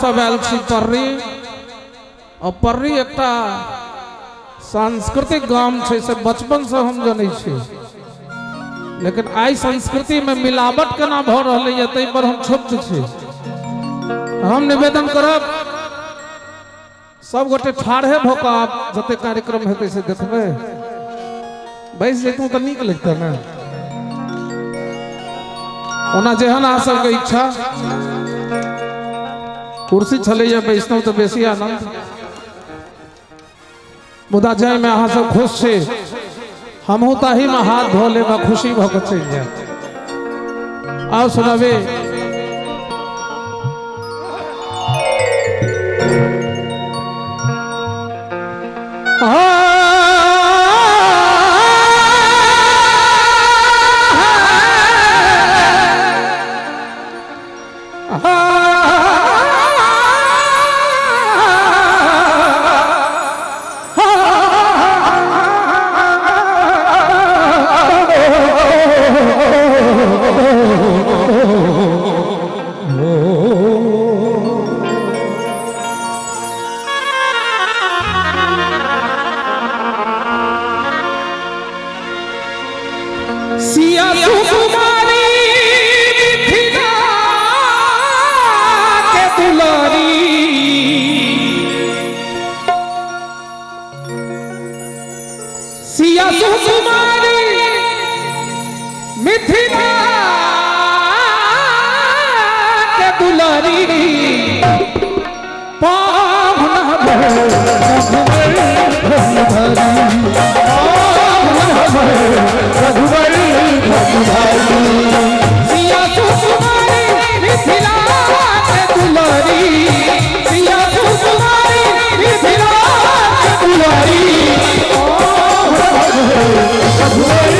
सब आयल छी पर्री और पर्री एकटा सांस्कृतिक गाम छै से बचपन से हम जनै छी, लेकिन आइ संस्कृति में मिलावट केना भऽ रहलैए ताहि पर हम क्षुब्ध छी। हम निवेदन करब सब गोटे ठाढ़े भऽ कऽ आब जते कार्यक्रम हेतै से देखबै। बैस जैतहुँ तऽ नीक लगतै ने। ओना जेहन अहाँ सबके इच्छा, कुर्सी छलैया बैसलहुँ तऽ बेसी आनंद, मुदा जाहिमे अहाँ सब खुश छी हमहूँ ताहीमे हाथ धो लेब आ खुशी भऽ कऽ चलि जायब। आउ सुनाबे। सिया सुकुमारी मिथिला के दुलारी, सिया सुकुमारी मिथिला के दुलारी, पाहुन रघुवर रघुवर। सिया सुकुमारी मिथिला के दुलारी, सिया सुकुमारी मिथिला के दुलारी, रघुवर रघुवर।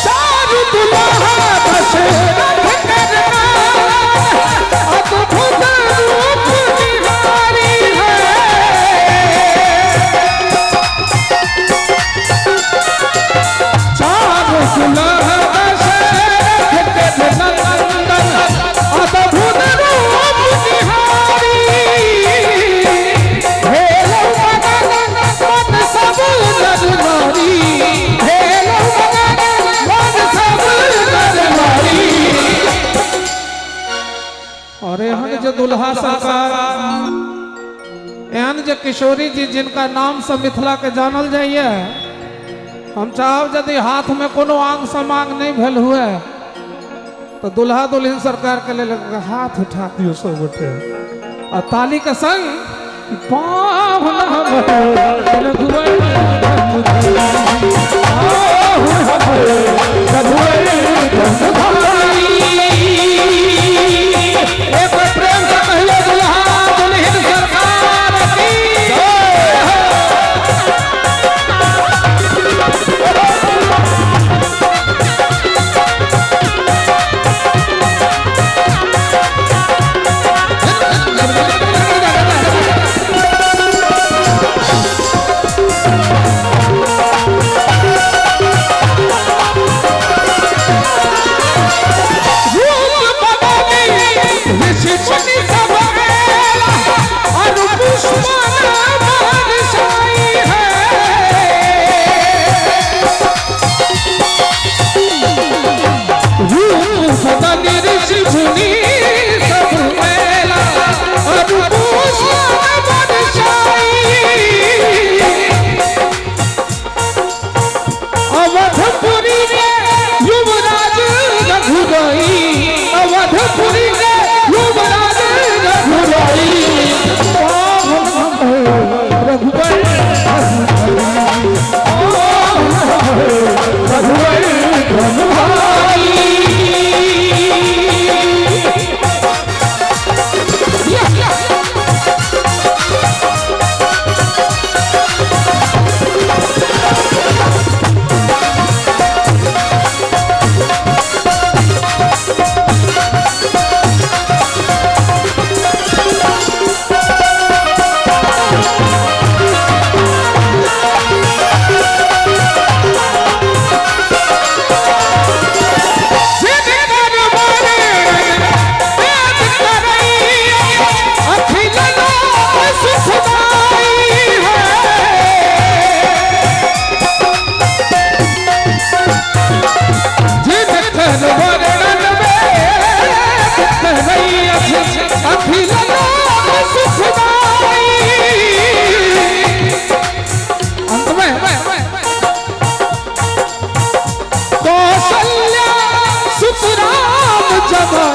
चारु दुल्हा दशरथ करना अद्भुत रूप निहारी है। चारु दुल्हा दशरथ के नंदन अद्भुत रूप निहारी, भेलौ मगन मन सब नर नारी, भेलौ मगन मन सब नर नारी। और एहन जे दुल्हा सरकार, एहन जे किशोरी जी जिनका नाम से मिथिला के जानल जाइए, हम चाहब यदि हाथ में कोनो आंग समांग नहीं भेल हुए तो दुल्हा दुल्हन सरकार के लेल हाथ उठा दियौ सब गोटे आ ताली के संग पाहुन रघुवर रघुवर। एक बार प्रेम से कहिए दुल्हा दुल्हन सरकार की।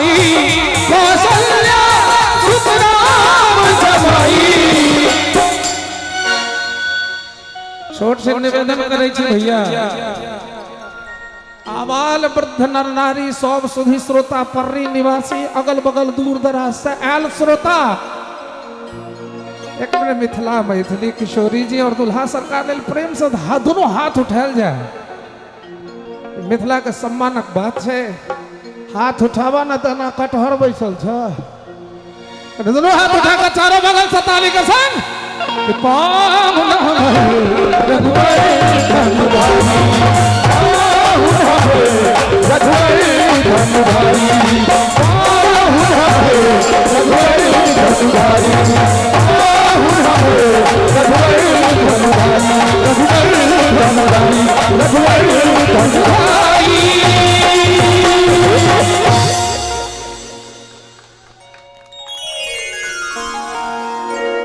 भाई, कौशल्या सुत राम जमाई। छोट से निवेदन करै छी भैया, आबाल वृद्ध नर नारी सब सुधी श्रोता, पर्री निवासी, अगल बगल दूर दराज से आयल श्रोता, एक मिनट मिथिला मैथिली किशोरी जी और दुल्हा सरकार लेल प्रेम से दोनों हाथ उठायल जाय। मिथिला के सम्मानक बात छै, हाथ उठावा न तऽ ना कटहर बैसल छ। दोनों हाथ उठा के चारों बगल से ताली के संग कि पाहुन रघुवर धनुधारी, पाहुन रघुवर धनुधारी, पाहुन रघुवर धनुधारी, पाहुन रघुवर धनुधारी, रघुवर धनुधारी, रघुवर धनुधारी।